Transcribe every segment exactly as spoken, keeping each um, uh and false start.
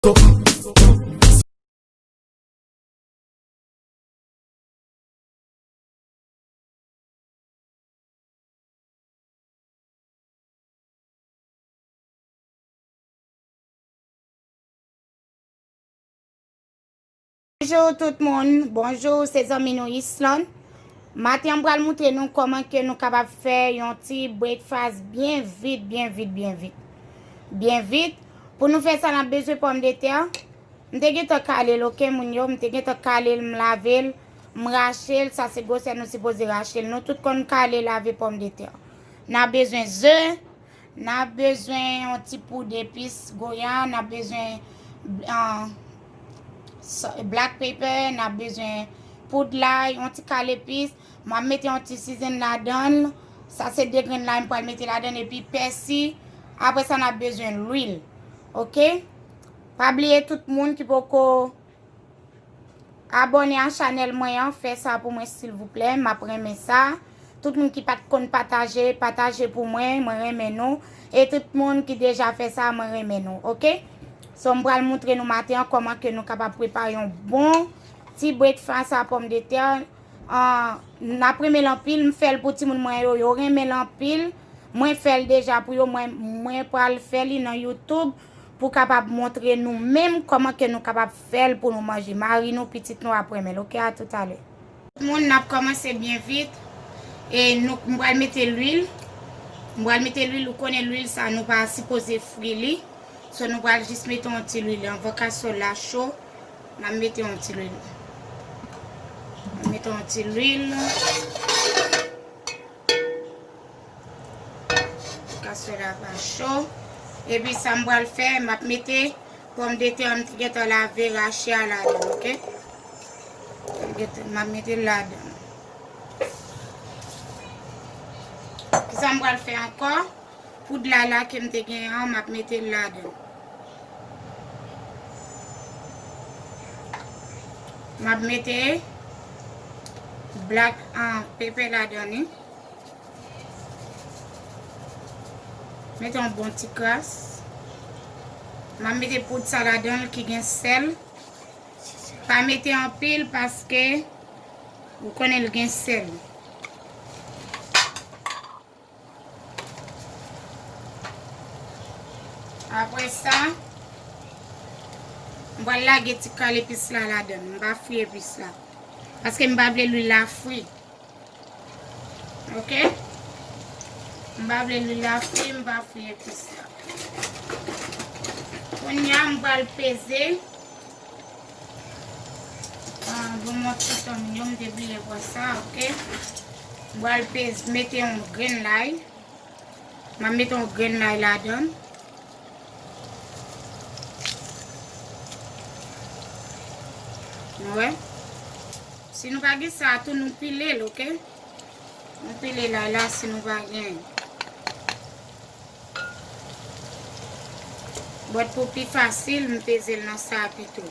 Bonjou tout moun, bonjou, se zanmi nou Islande. Maten an, m pral moutre nou kòman ke nou kapab fè yon ti breakfast byen vit, byen vit, byen vit. Byen vit. Pou nou fè sa, n ap bezwen pòmdetè. M te gentan kale l, oke, moun yo. M te gentan kale l, m lave l, m rache l. Sa se gwosè nou sipoze rache l. Nou tout konn kale, lave pòmdetè. N ap bezwen ze, n ap bezwen yon ti poud epis goya, n ap bezwen, ah, sa-, black pepper, n ap bezwen poud lay, yon ti kal epis. M ap mete yon ti season ladan l. Sa se de grenn lay m pral mete ladan l, epi pèsi. Apre sa, n ap bezwen lwil. Oke? Pa bliye tout moun ki poko abòne a chanèl mwen an, fè sa pou mwen silvouplè, m ap renmen sa. Tout moun ki pa t konn pataje, pataje pou mwen, mwen renmen nou. E tout moun ki deja fè sa, mwen renmen nou, oke? So, m pral moutre nou maten an kòman ke nou kapab prepare yon bon ti breakfast a pòmdetè. Ah, n ap renmen l anpil, m fè l pou timoun mwen yo, yo renmen l anpil. Mwen fè l deja pou yo, mwen, mwen pral fè li nan YouTube pou kapab montre nou menm kòman ke nou kapab fè l pou nou manje. Mari nou, pitit nou ap renmen l, oke? A toutalè. Tout moun, n ap kòmanse byen vit. E nou, m pral mete lwil. M pral mete lwil, ou konnen lwil sa, nou pa sipoze fri li. So, nou pral jis mete yon ti lwil. Anvan kaswòl la cho, n ap mete yon ti lwil. N ap mete yon ti lwil. Kaswòl la pa cho. Epi sa m pral fè, m ap mete pòmdetè m te gentan lave, rache a ladan, oke? M ap mete l ladan. Kisa m pral fè ankò? Poud lay la ke m te genyen an, m ap mete l ladan. M ap mete black, ah, pepper ladan li. Mete yon bon ti kras. M ap mete poud sa ladan l ki gen sèl. Pa mete anpil paske ou konnen l gen sèl. Apre sa, m pral lage ti kal epis la ladan l. M pa fri epis la. Paske m pa vle lwil la fri. Oke? M pa vle lwil la fri, m pa fri epis la. Kounye a, m pral peze. Ah, bon, mwen tout tan yo, m te bliye pran sa, oke? M pral peze, mete yon grenn lay. M ap mete yon grenn lay ladan. Nou wè? Si nou pa gen sa tou, nou pile l, oke? Nou pile lay la si nou pa gen. But pou pi fasil, m peze l nan sa pito.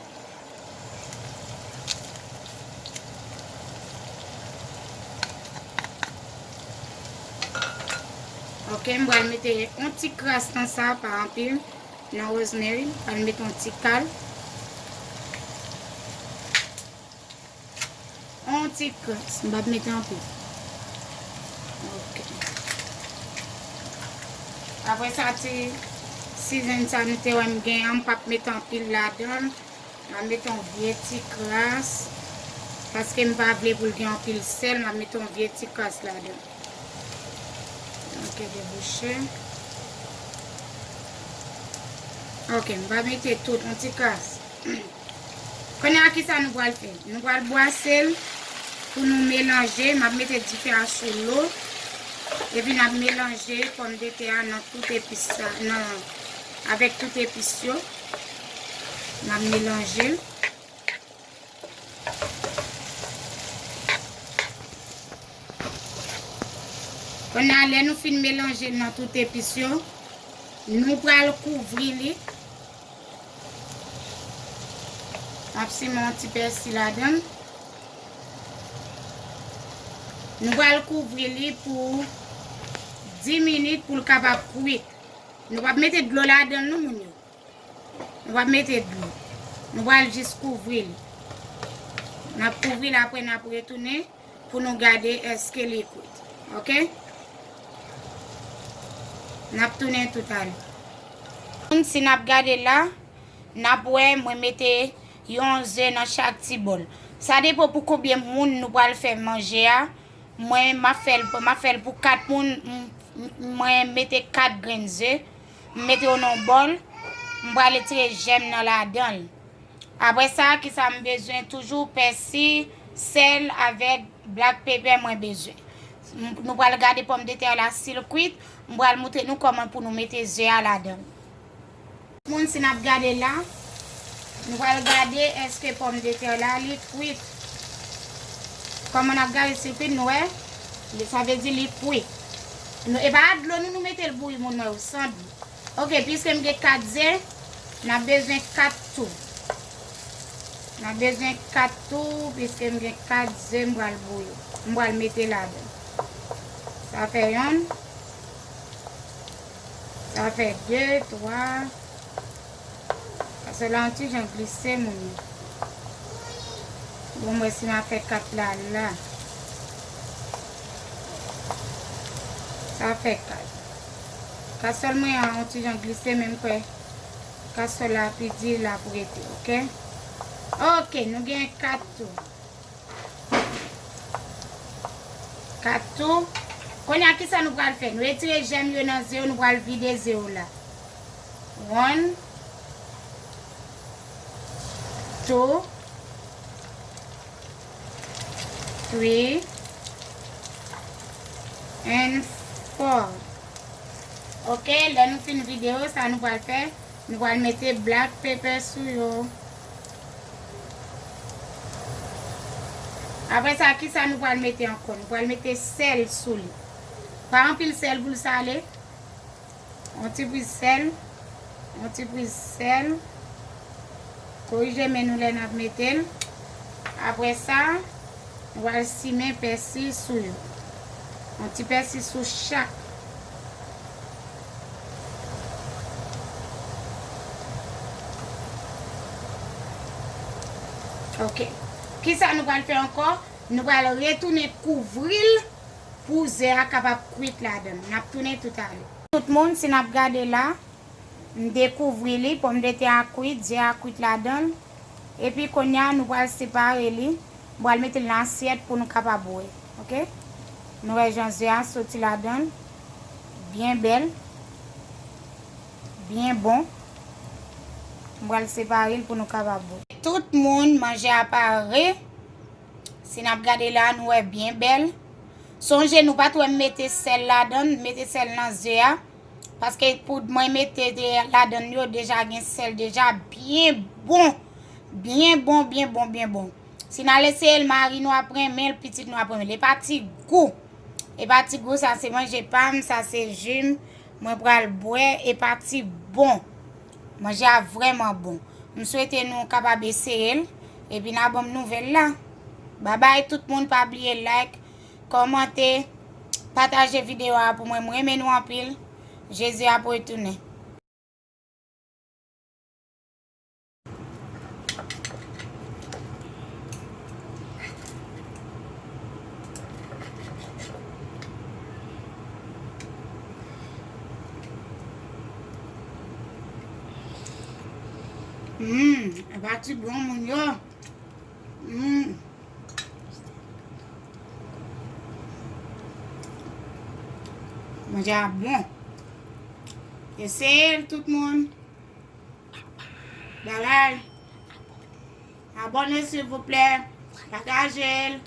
Oke, m pral mete yon ti kras nan sa, pa anpil, nan rosemary. M pral mete yon ti kal. On ti kras, m p ap mete anpil. Oke. Apre sa, ti season sa nou te wè m gen an, m p ap mete anpil ladan l. M ap mete yon vye ti kras. Paske m pa vle pou l gen anpil sèl, m ap mete yon vye ti kras ladan. Oke, debouche. Oke, m pa mete tout, yon ti kras. Kounye a, kisa nou pral fè? Nou pral bwase l pou nou melanje. M ap mete dife a sou lo. Epi n ap melanje pòmdetè a nan tout epis sa, nan, avèk tout epis yo. N ap melanje l. Kounye a, lè nou fin melanje l nan tout epis yo, nou pral kouvri li. M ap simen yon ti pèsi ladan l. Nou pral kouvri li pou dis minit pou l kapab kwit. Nou p ap mete dlo ladan l non, moun yo. Nou p ap mete dlo. Nou pral jis kouvri l. N ap kouvri l, apre n ap retounen pou nou gade èske li kwit. Oke? N ap tounen toutalè. Si n ap gade la, n ap wè mwen mete yon ze nan chak ti bòl. Sa depann pou konbyen moun nou pral fè manje a. Mwen, m ap fè l, m ap fè l pou kat moun. M, m, mwen mete kat grenn ze. M mete yo nan yon bòl. M pral retire jèm nan ladan l. Apre sa, kisa m bezwen? Toujou pèsi, sèl avèk black pepper mwen bezwen. M, nou pral gade pòmdetè la si l kwit. M pral montre nou kòman pou nou mete ze a ladan l. Moun, si n ap gade la, nou pral gade èske pòmdetè la li kwit. Kòman n ap gade si l kwit, nou wè? Li, sa vle di li kwit. Nou, e pa ak dlo nou, nou mete l bouyi, moun, mwen, ou san dlo. Oke, piske m gen kat ze, n ap bezwen kat tou. N ap bezwen kat tou, piske m gen kat ze m pral bouyi. M pral mete ladan. Sa fè yonn. Sa fè de, twa. Paske la, yon ti jan glise, moun yo. Bon, mwen, si m a fè kat la, la. Sa fè kat. Kasòl mwen an, yon ti jan glise, men m kwè kasòl la pi di l ap rete, oke? Oke, nou gen kat tou. Kat tou. Kounye a, kisa nou pral fè? Nou retire jèm yo nan ze yo, nou pral vide ze yo la. One, two, three, and four. Oke, lè nou fin vide yo, sa nou pral fè? Nou pral mete black pepper sou yo. Apre sa, kisa nou pral mete ankò? Nou pral mete sèl sou li. Pa anpil sèl pou l sale. Yon ti pri sèl. Yon ti pri sèl. Korije men nou lè n ap mete l. Apre sa, nou pral simen pèsi sou yo. Yon ti pèsi sou chak. Oke. Kisa nou pral fè ankò? Nou pral retounen kouvri l pou ze a kapab kwit ladan l. N ap tounen toutalè. Tout moun, si n ap gade la, m dekouvri li, pòmdetè a kwit, ze a kwit ladan l. Epi kounye a, nou pral separe li. M pral mete l nan asyèt pou nou kapab wè. Oke? Nou wè jan ze a soti ladan l. Byen bèl. Byen bon. M pral separe l pou nou kapab wè. Tout moun, manje a pare. Si n ap gade la, nou wè byen bèl. Sonje, nou pa t wè m mete sèl ladan l, m mete sèl nan ze a. Paske poud mwen mete de-, ladan l yo deja gen sèl deja byen bon. Byen bon, byen bon, byen bon. Si n al eseye l, mari nou ap renmen l, pitit nou ap renmen l. E pa ti gou. E pa ti gou, sa se manje pa m, sa se ji m. Mwen pral bwè, e pa ti bon. Manje a vrèman bon. M swete nou kapab eseye l, epi n a ban m nouvèl la. Babay tout moun, pa bliye like, kòmante, pataje videyo a pou mwen. M renmen nou anpil. Jezi ap retounen. Hum, e pa ti bon, moun yo. Hum. Manje a bon. Eseye l, tout moun. Babay. Abòne, silvouplè. Pataje l.